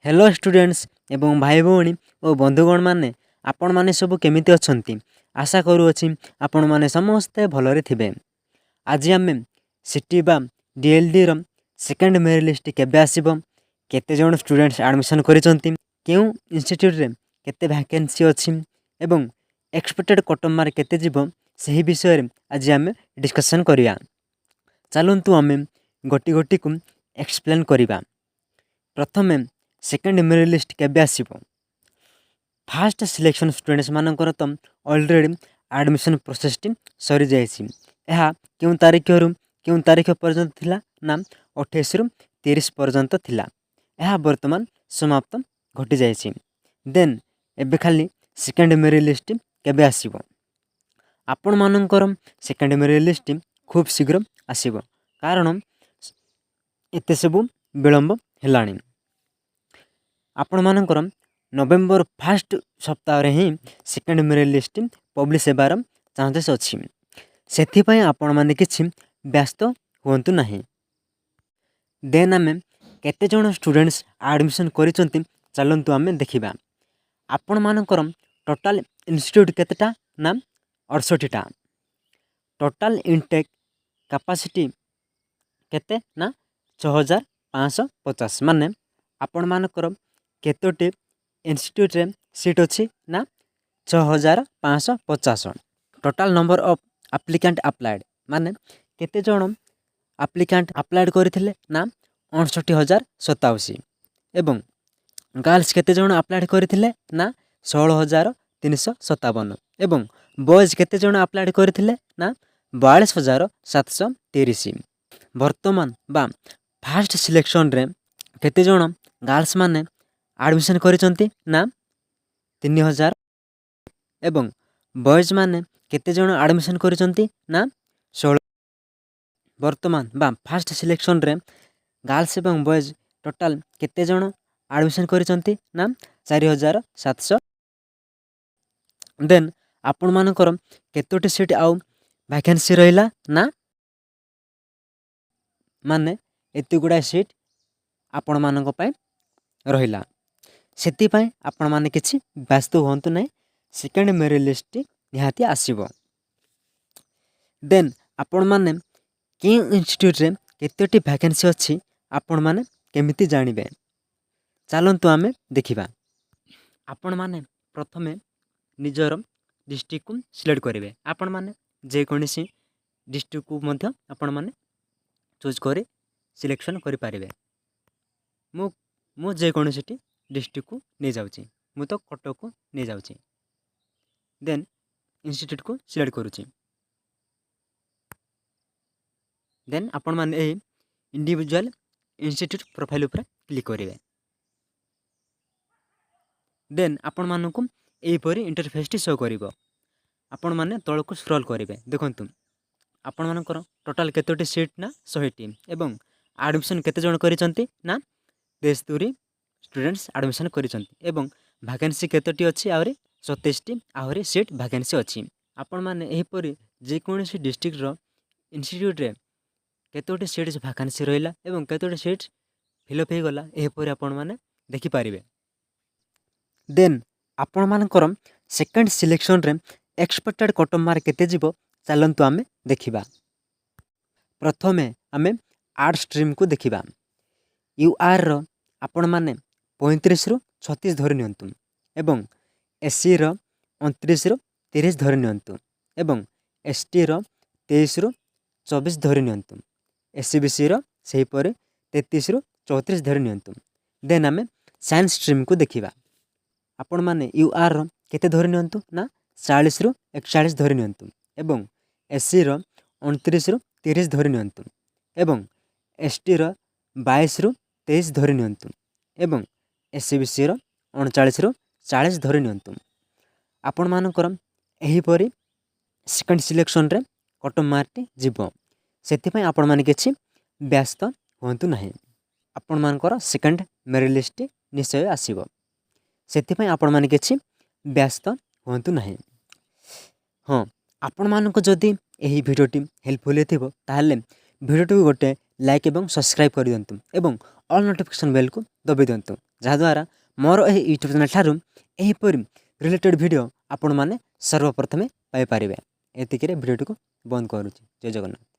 Hello students ଏବଂ ଭାଇ ଭଉଣୀ ଓ ବନ୍ଧୁଗଣମାନେ, ଆପଣମାନେ ସବୁ କେମିତି ଅଛନ୍ତି? ଆଶା କରୁଅଛି ଆପଣମାନେ ସମସ୍ତେ ଭଲରେ ଥିବେ। ଆଜି ଆମେ ସିଟି ବା ଡିଏଲ୍ଇଡ଼ିର ସେକେଣ୍ଡ ମେରିଟ୍ ଲିଷ୍ଟ କେବେ ଆସିବ, କେତେ ଜଣ ଷ୍ଟୁଡେଣ୍ଟସ୍ ଆଡ଼ମିସନ୍ କରିଛନ୍ତି, କେଉଁ ଇନଷ୍ଟିଚ୍ୟୁଟ୍ରେ କେତେ ଭ୍ୟାକେନ୍ସି ଅଛି ଏବଂ ଏକ୍ସପେକ୍ଟେଡ଼ କଟ୍ ଅଫ୍ ମାର୍କ କେତେ ଯିବ, ସେହି ବିଷୟରେ ଆଜି ଆମେ ଡିସ୍କସନ୍ କରିବା। ଚାଲନ୍ତୁ, ଆମେ ଗୋଟି ଗୋଟିକୁ ଏକ୍ସପ୍ଲେନ୍ କରିବା। ପ୍ରଥମେ ସେକେଣ୍ଡ ମେରିଟ୍ ଲିଷ୍ଟ କେବେ ଆସିବ? ଫାଷ୍ଟ ସିଲେକ୍ସନ୍ ଷ୍ଟୁଡେଣ୍ଟସ୍ମାନଙ୍କର ତ ଅଲରେଡ଼ି ଆଡ଼ମିସନ୍ ପ୍ରୋସେସ୍ଟି ସରିଯାଇଛି। ଏହା କେଉଁ ତାରିଖରୁ କେଉଁ ତାରିଖ ପର୍ଯ୍ୟନ୍ତ ଥିଲା ନା 28ରୁ 30 ପର୍ଯ୍ୟନ୍ତ ଥିଲା। ଏହା ବର୍ତ୍ତମାନ ସମାପ୍ତ ଘଟିଯାଇଛି। ଦେନ୍ ଏବେ ଖାଲି ସେକେଣ୍ଡ ମେରିଟ୍ ଲିଷ୍ଟ କେବେ ଆସିବ? ଆପଣମାନଙ୍କର ସେକେଣ୍ଡ ମେରିଟ୍ ଲିଷ୍ଟ ଖୁବ୍ ଶୀଘ୍ର ଆସିବ, କାରଣ ଏତେ ସବୁ ବିଳମ୍ବ ହେଲାଣି। ଆପଣମାନଙ୍କର ନଭେମ୍ବର ଫାଷ୍ଟ ସପ୍ତାହରେ ହିଁ ସେକେଣ୍ଡ ମେରିଟ୍ ଲିଷ୍ଟ ପବ୍ଲିଶ ହେବାର ଚାନ୍ସେସ୍ ଅଛି। ସେଥିପାଇଁ ଆପଣମାନେ କିଛି ବ୍ୟସ୍ତ ହୁଅନ୍ତୁ ନାହିଁ। ଦେନ୍ ଆମେ କେତେଜଣ ଷ୍ଟୁଡେଣ୍ଟସ୍ ଆଡ଼ମିସନ୍ କରିଛନ୍ତି, ଚାଲନ୍ତୁ ଆମେ ଦେଖିବା। ଆପଣମାନଙ୍କର ଟୋଟାଲ୍ ଇନଷ୍ଟିଚ୍ୟୁଟ୍ କେତେଟା ନା 68ଟା। ଟୋଟାଲ୍ ଇନଟେକ୍ କାପାସିଟି କେତେ ନା 6550। ମାନେ ଆପଣମାନଙ୍କର କେତୋଟି ଇନଷ୍ଟିଚ୍ୟୁଟ୍ରେ ସିଟ୍ ଅଛି ନା 6550। Total number of applicant applied, ମାନେ କେତେ ଜଣ ଆପ୍ଲିକାଣ୍ଟ ଆପ୍ଲାଏଡ଼୍ କରିଥିଲେ ନା 59,087। ଏବଂ ଗାର୍ଲସ କେତେ ଜଣ ଆପ୍ଲାଏଡ଼୍ କରିଥିଲେ ନା 16,357। ଏବଂ ବଏଜ୍ କେତେ ଜଣ ଆପ୍ଲାଏଡ଼୍ କରିଥିଲେ ନା 42,730। ବର୍ତ୍ତମାନ ବା ଫାଷ୍ଟ ସିଲେକ୍ସନ୍ରେ କେତେ ଜଣ ଗାର୍ଲସ ମାନେ ଆଡ଼ମିସନ୍ କରିଛନ୍ତି ନା 3000। ଏବଂ ବଏଜ୍ ମାନେ କେତେ ଜଣ ଆଡ଼ମିସନ୍ କରିଛନ୍ତି ନା 16। ବର୍ତ୍ତମାନ ବା ଫାଷ୍ଟ ସିଲେକ୍ସନ୍ରେ ଗାର୍ଲସ ଏବଂ ବଏଜ୍ ଟୋଟାଲ୍ କେତେ ଜଣ ଆଡ଼ମିସନ୍ କରିଛନ୍ତି ନା 4700। ଦେନ୍ ଆପଣମାନଙ୍କର କେତୋଟି ସିଟ୍ ଆଉ ଭ୍ୟାକେନ୍ସି ରହିଲା ନା ମାନେ ଏତେ ଗୁଡ଼ାଏ ସିଟ୍ ଆପଣମାନଙ୍କ ପାଇଁ ରହିଲା। ସେଥିପାଇଁ ଆପଣମାନେ କିଛି ବ୍ୟସ୍ତ ହୁଅନ୍ତୁ ନାହିଁ, ସେକେଣ୍ଡ ମେରିଟ୍ ଲିଷ୍ଟଟି ନିହାତି ଆସିବ। ଦେନ୍ ଆପଣମାନେ କେଉଁ ଇନଷ୍ଟିଚ୍ୟୁଟ୍ରେ କେତୋଟି ଭ୍ୟାକେନ୍ସି ଅଛି, ଆପଣମାନେ କେମିତି ଜାଣିବେ? ଚାଲନ୍ତୁ ଆମେ ଦେଖିବା। ଆପଣମାନେ ପ୍ରଥମେ ନିଜର ଡିଷ୍ଟ୍ରିକ୍ଟକୁ ସିଲେକ୍ଟ କରିବେ। ଆପଣମାନେ ଯେକୌଣସି ଡିଷ୍ଟ୍ରିକ୍ଟକୁ ମଧ୍ୟ ଆପଣମାନେ ଚୁଜ୍ କରି ସିଲେକ୍ସନ୍ କରିପାରିବେ। ମୁଁ ଯେକୌଣସିଟି ଡିଷ୍ଟ୍ରିକ୍ଟକୁ ନେଇଯାଉଛି। ମୁଁ ତ କଟକକୁ ନେଇଯାଉଛି। ଦେନ୍ ଇନଷ୍ଟିଚ୍ୟୁଟ୍କୁ ସିଲେକ୍ଟ କରୁଛି। ଦେନ୍ ଆପଣମାନେ ଏହି ଇଣ୍ଡିଭିଜୁଆଲ୍ ଇନଷ୍ଟିଚ୍ୟୁଟ୍ ପ୍ରୋଫାଇଲ୍ ଉପରେ କ୍ଲିକ୍ କରିବେ। ଦେନ୍ ଆପଣମାନଙ୍କୁ ଏହିପରି ଇଣ୍ଟରଫେସ୍ଟି ଶୋ କରିବ। ଆପଣମାନେ ତଳକୁ ସ୍କ୍ରଲ୍ କରିବେ। ଦେଖନ୍ତୁ, ଆପଣମାନଙ୍କର ଟୋଟାଲ୍ କେତୋଟି ସିଟ୍ ନା 100ଟି। ଏବଂ ଆଡ଼ମିସନ୍ କେତେ ଜଣ କରିଛନ୍ତି ନା 73 ଷ୍ଟୁଡେଣ୍ଟସ୍ ଆଡ଼ମିସନ୍ କରିଛନ୍ତି। ଏବଂ ଭ୍ୟାକେନ୍ସି କେତୋଟି ଅଛି? ଆହୁରି 27ଟି ଆହୁରି ସିଟ୍ ଭ୍ୟାକେନ୍ସି ଅଛି। ଆପଣମାନେ ଏହିପରି ଯେକୌଣସି ଡିଷ୍ଟ୍ରିକ୍ଟର ଇନଷ୍ଟିଚ୍ୟୁଟ୍ରେ କେତୋଟି ସିଟ୍ ଭ୍ୟାକେନ୍ସି ରହିଲା ଏବଂ କେତୋଟି ସିଟ୍ ଫିଲ୍ଅପ୍ ହେଇଗଲା, ଏହିପରି ଆପଣମାନେ ଦେଖିପାରିବେ। ଦେନ୍ ଆପଣମାନଙ୍କର ସେକେଣ୍ଡ ସିଲେକ୍ସନ୍ରେ ଏକ୍ସପେକ୍ଟେଡ଼ କଟ୍ ଅଫ୍ ମାର୍କ କେତେ ଯିବ, ଚାଲନ୍ତୁ ଆମେ ଦେଖିବା। ପ୍ରଥମେ ଆମେ ଆର୍ଟ ଷ୍ଟ୍ରିମ୍କୁ ଦେଖିବା। You ଆର୍ର ଆପଣମାନେ 35ରୁ 36 ଧରି ନିଅନ୍ତୁ ଏବଂ ଏସ୍ସିର 29ରୁ 30 ଧରି ନିଅନ୍ତୁ ଏବଂ ଏସ୍ଟିର 23ରୁ 24 ଧରି ନିଅନ୍ତୁ। ଏସ୍ଇବିସିର ସେହିପରି 33ରୁ 34 ଧରି ନିଅନ୍ତୁ। ଦେନ୍ ଆମେ ସାଇନ୍ସ ଷ୍ଟ୍ରିମ୍କୁ ଦେଖିବା। ଆପଣମାନେ you ଆର୍ର କେତେ ଧରି ନିଅନ୍ତୁ ନା 40ରୁ 41 ଧରି ନିଅନ୍ତୁ ଏବଂ ଏସ୍ସିର 29ରୁ 30 ଧରି ନିଅନ୍ତୁ ଏବଂ ଏସ୍ଟିର 22ରୁ 23 ଧରି ନିଅନ୍ତୁ ଏବଂ ଏସ୍ଇବିସିର 39ରୁ 40 ଧରି ନିଅନ୍ତୁ। ଆପଣମାନଙ୍କର ଏହିପରି ସେକେଣ୍ଡ ସିଲେକ୍ସନ୍ରେ କଟ୍ ଅଫ୍ ମାର୍କଟି ଯିବ। ସେଥିପାଇଁ ଆପଣମାନେ କିଛି ବ୍ୟସ୍ତ ହୁଅନ୍ତୁ ନାହିଁ। ଆପଣମାନଙ୍କର ସେକେଣ୍ଡ ମେରିଟ୍ ଲିଷ୍ଟଟି ନିଶ୍ଚୟ ଆସିବ। ସେଥିପାଇଁ ଆପଣମାନେ କିଛି ବ୍ୟସ୍ତ ହୁଅନ୍ତୁ ନାହିଁ। ହଁ, ଆପଣମାନଙ୍କୁ ଯଦି ଏହି ଭିଡ଼ିଓଟି ହେଲ୍ପଫୁଲ୍ ହେଇଥିବ, ତାହେଲେ ଭିଡ଼ିଓଟିକୁ ଗୋଟେ ଲାଇକ୍ ଏବଂ ସବସ୍କ୍ରାଇବ୍ କରିଦିଅନ୍ତୁ ଏବଂ ଅଲ୍ ନୋଟିଫିକେସନ୍ ବେଲ୍କୁ ଦବାଇ ଦିଅନ୍ତୁ। ଯାହାଦ୍ୱାରା ମୋର ଏହି ୟୁଟ୍ୟୁବ୍ ଚ୍ୟାନେଲ୍ ଠାରୁ ଏହିପରି ରିଲେଟେଡ଼୍ ଭିଡ଼ିଓ ଆପଣମାନେ ସର୍ବପ୍ରଥମେ ପାଇପାରିବେ। ଏତିକିରେ ଭିଡ଼ିଓଟିକୁ ବନ୍ଦ କରୁଛି। ଜୟ ଜଗନ୍ନାଥ।